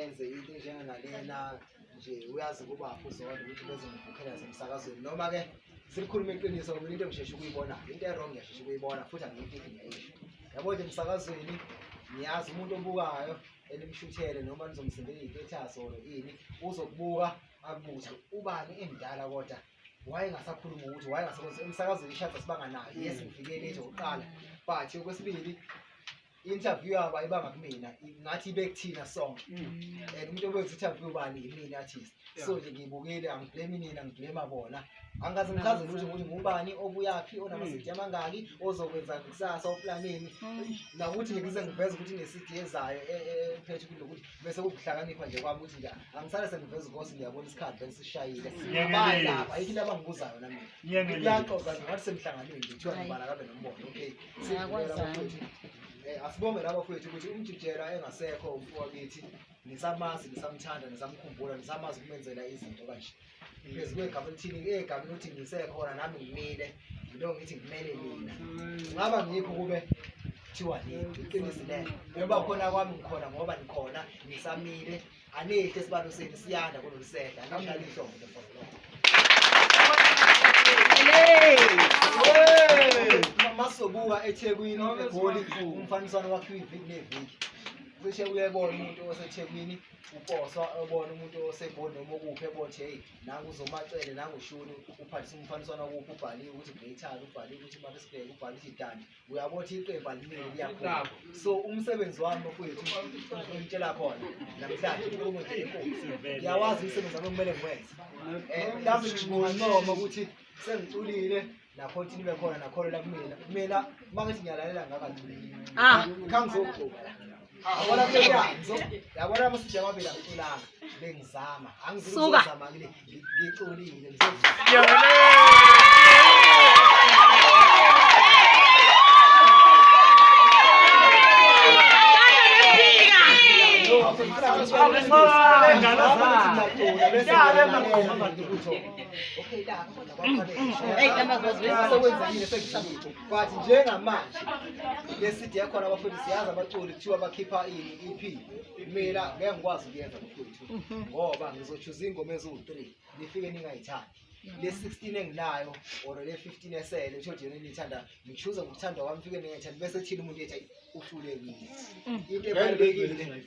Enze into enjenganalena nje, uyazi kubaphi uZondo ukuthi bezongibhukhela nasemsakazweni. Noma-ke silikhuluma iqiniso, mina into engisheshe ukuyibona, into e-wrong ngiyasheshe ukuyibona futhi angiyifihli, ngiyayisho. Yabo nje emsakazweni ngiyazi umuntu obukayo enimshuthele noma nizomsendela iy'status or ini, uzokubuka akubuze ubani emdala, kodwa wayengasakhuluma ukuthi wayengasakhuluma emsakazweni. Ishada sibanganayo. Yes, ngifike late okokuqala, but okwesibili i-interview yabo ayibanga kumina, ngathi ibe kuthina sonke, and umuntu obenza i-interview bani? Yimina artist. So nje ngiyibukile, angiblame nina, ngiblame bona. Angikaze ngichazele ukuthi ngubani, obuyaphi, onama-CD amangaki, ozokwenza kusasa, oplanini, nakuthi ngize ngiveze ukuthi ne-CD ezayo ephethe kulokuthi bese kukuhlakanipha nje kwami ukuthi nje angisale sengiveza inkosi. Ngiyabona isikhathi vele sishayile. Abayilapha, ayikho into abangibuzayo nami. Kuyaxoxa nje ngathi semhlanganweni nje, kuthiwa ngibala kabe nombono. Okay, sidlulela bafowethu. Asibonge laba bafowethu ukuthi umjijela engasekho umfowethu, nisamazi, nisamthanda, nisamkhumbula, nisamazi ukumenzela izinto kanje phezu kwegama elithini, egama lokuthi ngisekhona nami, ngimile ngilo, ngithi ngimele nina. Kungaba ngikho kube kuthiwa ni iqiniso lelo, njengoba khona kwami ngikhona ngoba nikhona, nisamile, anihle, isibalo senu siyanda kunolusehla, anishali ihlombe for lokho. Masobuka eThekwini, eGoli, umfaniswano wakhiwa iviki neviki. Cishe uyebona umuntu oseThekwini uposwa, ebona umuntu oseGoli noma okuphi, ebona ukuthi hey, nangu uZomacele, nangu uShuni uphathisa umfaniswano kuphi, ubhaliwe ukuthi Greater, ubhaliwe ukuthi Maritzburg, ubhaliwe ukuthi Dundee. Uyabona ukuthi iqembu alimile, liyakhula. So umsebenzi wami mfowethu ngitshela khona namhlanje, inkulumo nje enkulu, ngiyawazi umsebenzi wami okumele ngiwenze. Mhlawumbe ngingancoma ukuthi sengiculile nakho ukuthi nibe khona nakhona la kumina. Mina uma ngithi ngiyalalela ngakaculi, khangizocuba la, yabona kule nyanzo, yabona ama-CD amabili angiculanga, bengizama. Suka. Angizama kule, ngiculile. Sekwenzekile, sekusakucu, but njengamanje le-CD yakhona abafowethu, siyazi abaculi kuthiwa bakhipha ini, EP. Mina ngeke ngikwazi ukuyenza bafowethu ngoba ngizochuza ingoma eziwu-3, nifike ningayithandi. Le 16 enginayo or le 15 esele, uthole yona eniyithanda, ngichuza ngokuthanda kwami, fike ningayithandi, bese thina umuntu ethi ayi, uhlulekile. Into ebalulekile,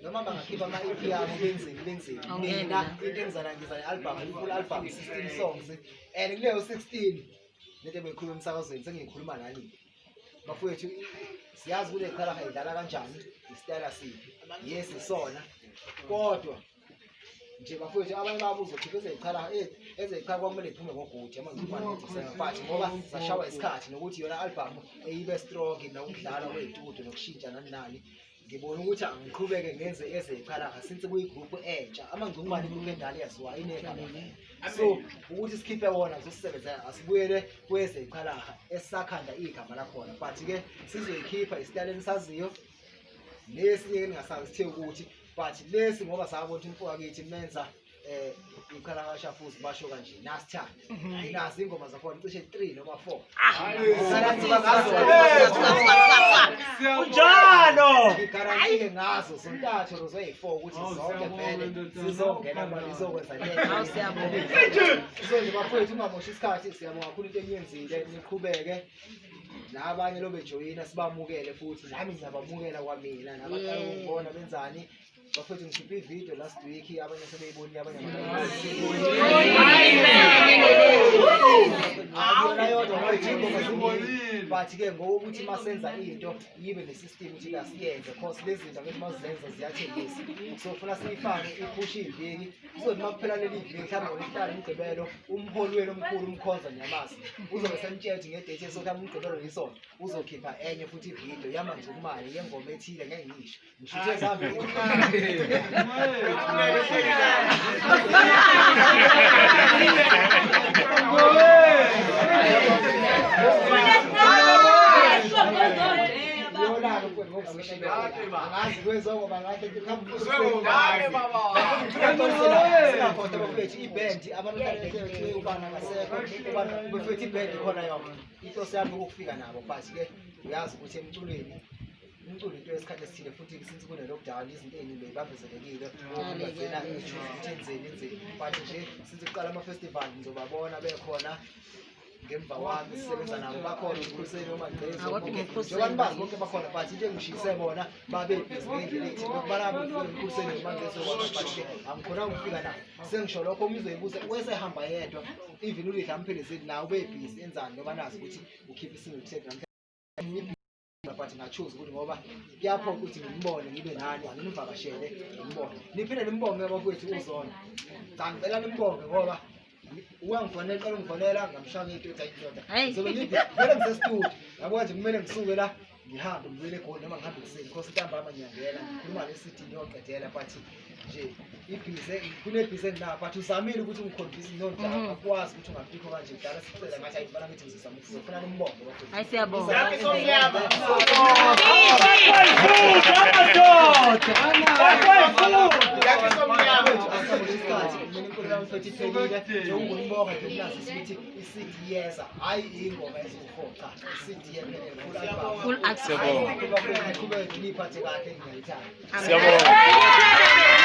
noma bangakhipha ama-EP abo, benzeni benzeni, Awungeni mina la. into engizana ngiza ne-album, full album, 16 songs, and kuleyo 16 lento ebeyikhuluma emsakazweni sengiyikhuluma nani bafowethu. Siyazi kule qhalaha idlala kanjani, isitayela siphi, yes isona, kodwa nje bafowethu abanye babuza ukuthi ezeyiqhala, ezeyiqhala kwakumele iphume ngogudi amangcubane, but ngoba sashawa isikhathi nokuthi yona album eyibe strong nokudlala kwey'tudio nokushintsha nani nani, ngibona ukuthi angiqhubeke ngenze ezeyiqhalaha since kuyi-group entsha. Amangcungwane i-group endala eyaziwayo, inegama vele, so ukuthi sikhiphe wona kuzosisebenzela. Asibuyele kwezeyiqhalaha esisakhanda igama lakhona, but-ke sizoyikhipha isitayela enisaziyo lesi engingasazi sithe ukuthi, but lesi ngoba sabona ukuthi umfo wakithi menza iqhala futhi basho kanje nasithanda, nazi ingoma zakhona cishe 3 noma 4. Kunjalo. Ngigarantile ngazo zontathu zoyi-4 ukuthi zonke vele zizongena manje, izokwenza le. So nje bafowethu, ungamoshi isikhathi, siyabonga kakhulu into eniyenzile, niqhubeke nabanye lo bejoyina, sibamukele futhi nami ngiyabamukela kwamina nabaqala ukungibona benzani. Bafowethu, ngikhiphe ividiyo last week, abanye sebeyibonile, abanye akuyona yodwa bafowethu, ingoma zimbili, but-ke ngokuthi masenza into ibe ne-system ukuthi kasiyenze, cause lezi zinto angithi mazizenza ziyathengisa, so funa siyifake iphushe iviki, kuzothi uma kuphela leli viki, mhlawumbe ngolwesihlanu, umgqibelo, umholi wenu omkhulu uMkhonza Nyamase uzobe semtshela ukuthi ngedate eso, mhlawumbe umgqibelo lisonto, uzokhipha enye futhi ividiyo yamangcukumane yengoma ethile. Ngeke ngisho, ngishuthe zambili. Iyona-ke mfowethu, ngokuzoshibela angazi kwenziwa ngoba ngahle. Singakhohlwa bafowethu, ibhendi abantu ubani akasekho ubani bafowethu, ibhendi ikhona yonke. Inhloso yami ukufika nabo, but-ke uyazi ukuthi emculweni Umculo into yesikhathi esithile futhi since kune-lockdown izinto ey'ningi beyibambezelekile, ungagcina e-choose ukuthi enzeni enzeni, but nje since kuqala ama-festival ngizobabona bekhona ngemva kwami, sisebenza nabo, bakhona uMkhuseli, oMagqezi, njengoba nibazi bonke bakhona, but into engishiyise bona babe busy ngendlela ethile lokubana befike uMkhuseli noMagqezi, but-ke angikhonanga ukufika naye. Sengisho lokho, uma uzoyibuza wesehamba yedwa, even uLidla amphelezeli nawe ube-busy enzani ngoba nazi ukuthi ukhipha i-single track namhlanje, but nga-choose ukuthi ngoba kuyaphoqa ukuthi ngimbone, ngibe nani, anginivakashele ngimbone, niphinde nimbonge abafowethu uZondo. Cha, ngicela nimbonge ngoba uyangifonela, qala ungifonela ngamshaya ngento ethi ayindoda, ngizobe ngithi vele ngise-studio, yabo nje kumele ngisuke la ngihambe ngibuyele eGoli noma ngihambe ekuseni because ntambama ngiyangena ngikhuluma ne-city ngiyoqedela, but nje ibhize kunebhizi enginayo, but uzamile ukuthi ungi-convince nonjalo. Akwazi ukuthi ungabikho kanje, kudala sicela ngathi ayifana ngithi ngizozama ukuthi ngizofuna nimbonge bafowethu. Hayi, siyabonga. Isikhathi mina inkulumo yami mfethu iphelile njengokunibonga nje, ukunazisa ukuthi i-CD iyeza, hhayi ingoma eziwu-four, cha, i-CD ephelele, full album. Full album. Qhubeke niyiphathe kahle, ngiyayithanda. Siyabonga.